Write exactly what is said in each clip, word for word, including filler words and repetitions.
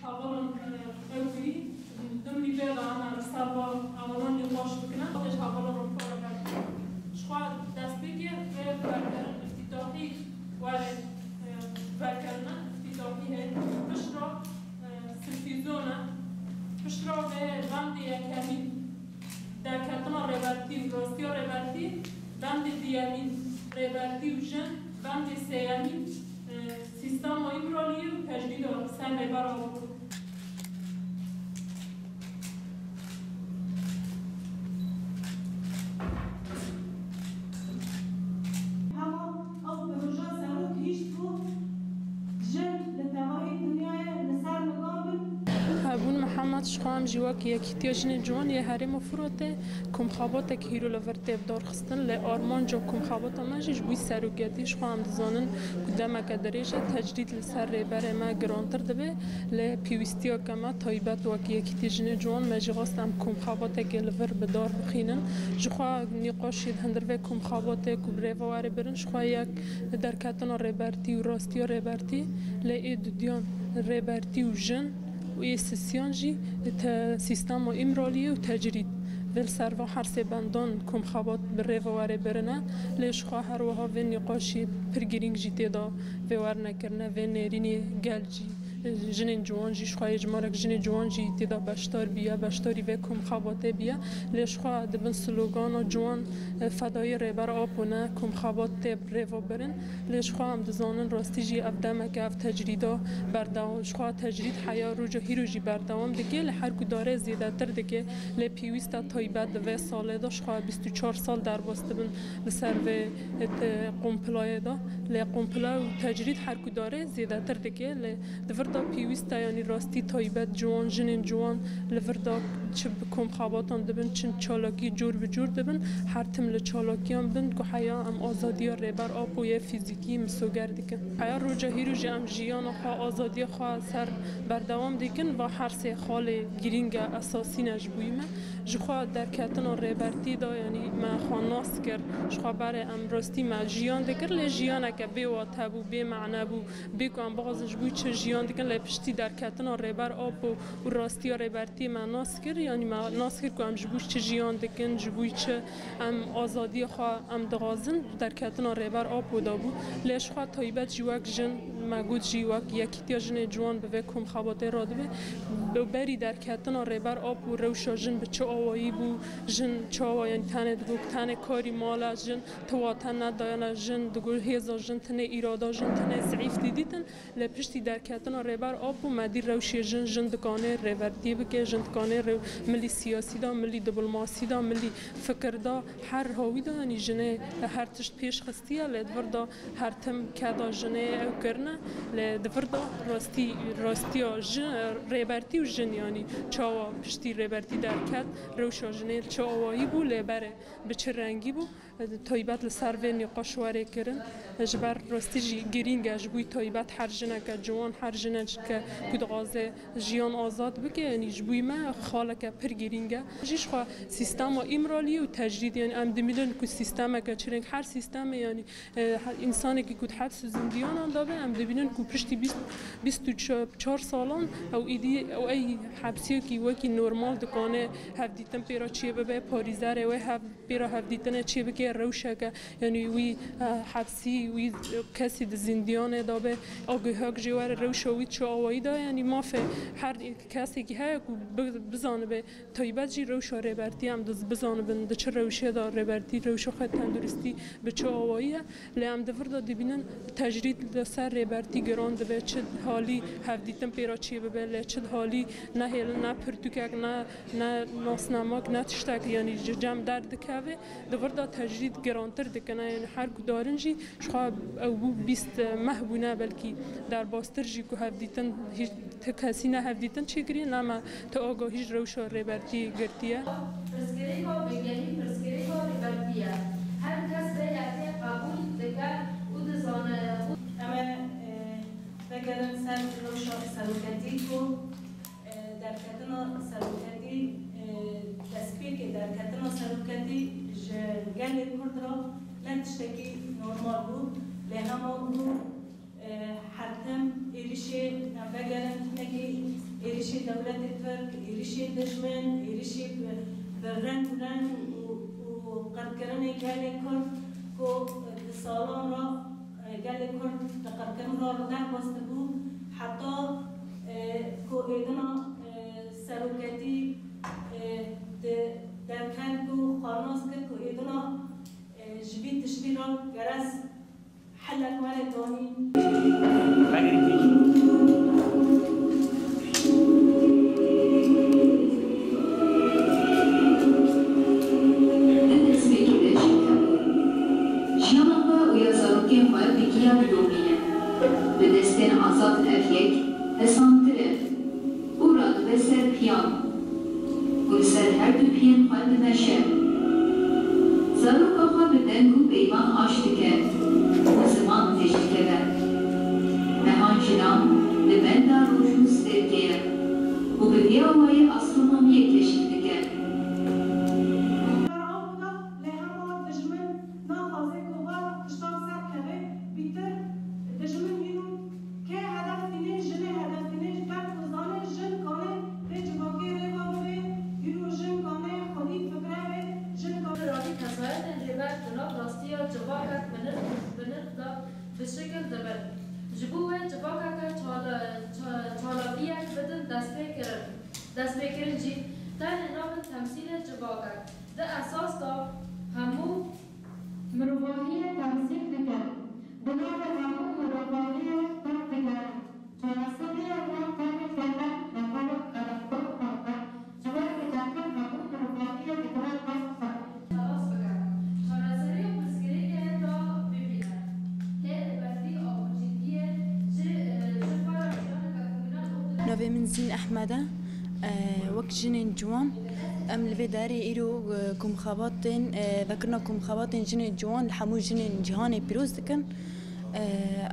Hevalên, e, ew jî, dimlî vê de em li ser va hevalan nîqaş bikine. Xwedê ji hevalan re bi xwe re ber. Ji xwe destpêkê vê berkerin îftîtahî were, e, berkerine îftîtahî heye. Piştre, e, silfîzon e. Piştre vê bandê yekemîn. Derketina rêbertî û rastiya rêbertî, bendê duyemîn, rêbertî û jin, bendê sêyemîn, e, sîstema Îmraliyê û tecrîda ser rêber avû. Hema ew proje serok hişt bû, jin li tevahî dinyayê li ser nigan bin. Hebûn Mihemed, ji xwe em jî wek Yekîtiya Jinên Ciwan yê Herêma Firatê komxebatek hîro li vir tê bi dar xistin, lê armanca komxebata me jî ji bo seroketî, ji xwe em dizanin ku demeke dirêj e, tecrîd li ser rêberê me girantir dibe, lê pêwîstiyeke me taybet wek Yekîtiya Jinên Ciwan, me jî xwest em komxebatekê li vir bi dar bixînin. Ji xwe nîqaşê di hundir vê komxebatê ku bi rêve were birin, ji xwe yek derketina rêbertî û rastiya rêbertî, lê ê dudiyan rêbertî û jin û ê sisiyan jî te-, sîstema Îmraliyê û tecrîd. Vê li ser van her sê bendan komxebat bi rêve were birine, lê ji xwe her wiha vê nîqaşî pir girîng jî tê de vê were nekirine, vê nêrînê gel jî. Jinên ciwan jî, ji xwe yê jimarek jinê ciwan jî tê de beşdar bûye, beşdarî vê komxebatê bûye. Lê ji xwe di bin slogana ciwan, e, fedayî Rêber Apo ne, komxebat tê bi rêva birin. Lê ji xwe em dizanin rastî jî ev demeke, ev tecrîda berdewam, ji xwe tecrîd heya roja hîro jî berdewam dike, li her ku darê zêdetir dike. Lê pêwîst e taybet di vê salê de, ji xwe bîst û çar sal derbas dibin li ser vê, e, te-, qumpilayê de. Lê qumpila û tecrîd her ku darê zêdetir dike. Lê Di vir de pêwîst e, yanî rastî taybet ciwan, jinên ciwan li vir de çi bi komxebatan dibin, çi çalakî cor bi cor dibin, her tim li çalakiyan bin ku heya em azadiya Rêber Apo yê fîzîkî misoger dikin. Heya roja hîro jî em jiyana xwe, azadiya xwe ser berdewam dikin, va her sê xalê girîng e, esasî ne ji bo me. Ji xwe derketina rêbertî de, yanî me xwe nas kir, ji xwe berê em rastî me jiyan dikir, lê jiyaneke bê wate bû, bê mane bû. Bê ku em bixwazin ji bo çi jiyan dikin, lê piştî derketina Rêber Apo û rastiya Rêbertiyê me nas kir, yanî me nas kir ku em ji bo çi jiyan dikin, ji bo çi em azadiya xwe em dixwazin, derketina Rêber Apo de bû. Lê ji xwe taybet jî wek jin, me got jî wek Yekîtiya Jinê Ciwan bi vê komxebatê re dibe. Bi berî derketina Rêber Apo rewşa jin bi çi awayî bû, jin çawa, yanî tenê digot tenê karî mala jin, Ti wate nedayana jin, digot hêza jin tine, îrada jin tine zîf dîdîtin, lê piştî derketina Rêber Apo me dî rewşê jin, jin dikane rêbertî bike, jin dikane rew-, milî siyasî de, milî diplomasî de, milî fikir de, her hawî de, yanî jinê her tişt pêş xistiye, lê di vir de her tim keda jinê ew kirine, lê di vir de rastî, rastiya jin, rêbertî û jin, yanî çawa piştî rêbertî derket, rewşa jinê li çi awayî bû, lê berê bi çi rengî bû. Taybet li ser vê nîqaş were kirin. Ji ber rastî jî girîng e, ji bo taybet her jineke ciwan, her jineke ku dixwaze jiyan azad bike, yanî ji bo me xaleke pir girîng e. Jî ji xwe sîstema Îmraliyê û tecrîd, yanî em dibînin ku sîstemeke çi reng, her sîstemê, yanî, e, her însanekî ku di heps û zindiyanan de be, em dibînin ku piştî bîst, bîst û çar salan ew îdî, ew ey hepsiyekî wekî normal dikane hevdîtin pê re çêbibe, parêzerê wê hev pê re hevdîtinê çêbike, rewşeke, yanî wî, e, hepsî, wî, e, kesî di zîndiyanê de be, agihak jê were rewşa wî çi awayî de, yanî mafê her kesekî heye ku bi-, bizanibe, taybet jî rewşa rêbertî em diz-, bizanibin di çi rewşê de rêbertî, rewşa xwe tenduristî bi çi awayî ye. Lê em di vir de dibînin tecrîd li ser rêbertî giran dibe, çi halî hevdîtin pê re çêbibe, lê çi halî nehêlin, ne pirtûkek, ne ne nasnamak, ne tiştek, yanî ji cem derdikeve, di vir de tecrîd girantir dikine. Yanî her ku darin jî, ji xwe ew bû bîst meh bûne, belkî derbastir jî ku hevdîtin, hîç ti kesî ne hevdîtin çêkiriye, ne me ti agahî ji rewşa rêbertî girtiye. Pirsgirêka bingenî pirsgirêka rêbertî ye. Her kes vê yekê qebûl dike û dizane. Em ê, e, vegerin ser rewşa seroketî ku E, derketina seroketî, e, destpêkê derketina seroketî ji gelê Kurd re ne tiştekî normal bû. Lê hema ku, e, her tim êrişê em vegerin hinekî Dewletê Tirk, êrişê dijmin, êrişê bi, bi reng û reng û, û qirkirinê gelê Kurd ku di salan re, e, gelê Kurd di qirkirin re li derxwestibû, heta, e, ku êdina, e, seroketî, e, di derket ku xwe nas kir ku êdina, e, ji vî tiştî re gerez Helek were Tonî. Di destpêkê de jî hebû. Jiyana xwe û ya zarokên xwe digiya didomîne. Bi destên azad ev yek hesandtir e. û radibe ser piyan û li ser her du piyên xwe dimeşe. Zaroka xwe bi deng û peyvan aş dike û ziman têj dikeve. Mehan jinan li benda roj û stêrkê ye û bi vî awayî astronomiyê keşîf dike. Lê hema dijmin naxwaze ku va tiştan serkeve, bîtir dijmin hîn û Kê hedef tîne, jinê hedef tîne, ji ber ku zane jin kane vê civakê rêva bibê, îro jin kane xwedî fikre vê, jin kane. Radî kesayetên rêber di nav rastiya civakek bi nirx, bi nirx de bi şikil dibin. Ji bo wê civakeke çala-, ça-, çalakiyek bidin destpêkirin, destpêkirin jî tenê nabin temsîlê civakek. Di esas de hemû Mirovahiyê temsîl dike. Bi navê hemû mirovahiyê pêk digerin. Çareseriyê wan tenê kele, laqabek qelemdor xwendin, ji ber ku dengê hemû mirovahiyê digire nav xwe. Xelas bike. Çareseriya pirsgirêkê da bibîne. Hê rêbertî abûcîtiyê ji, ji xwe re jiyaneke komînal û Navê min Zîn Ehmed e. E, wek jinên ciwan, em li vê derê îro, e, komxebatên, e, vekirina komxebatên jinên ciwan li hemû jinên cîhanê pîroz dikin. E,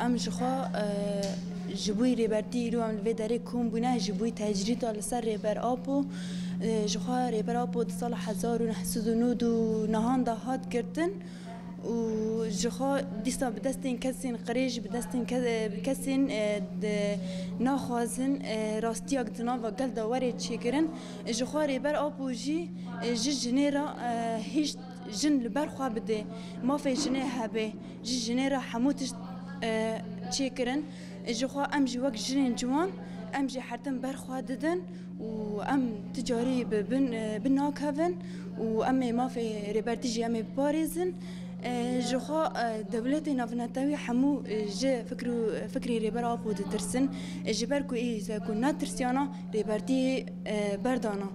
em ji xwe, e, ji bo rêbertî îro em li vê derê kom bûne, ji bo tecrîda li ser Rêber Apo, e, ji xwe Rêber Apo di sala hezar û neh sed û nod û nehan de hat girtin. û ji xwe dîsa bi destên kesên qirêj, bi destên ke-, bi kesên, e, di naxwazin, e, rastiyak di nava gel de were çêkirin. Ji xwe Rêber Apo jî, e, ji jinê re, e, hişt jin li ber xwe bide, mafê jinê hebe, ji jinê re hemû tişt, e, çêkirin. Ji xwe em jî wek jinên ciwan, em jî her tim ber xwe didin. û em ti carî bi bin, bi nakevin û em ê mafê Rêbertî jî em ê biparêzin. E, ji xwe, e, dewletê navnetewî hemû, e, ji fikr û, fikrê Rêber Apo ditirsin. E, ji ber ku ê ku netirsiyana Rêbertî, e, berdana.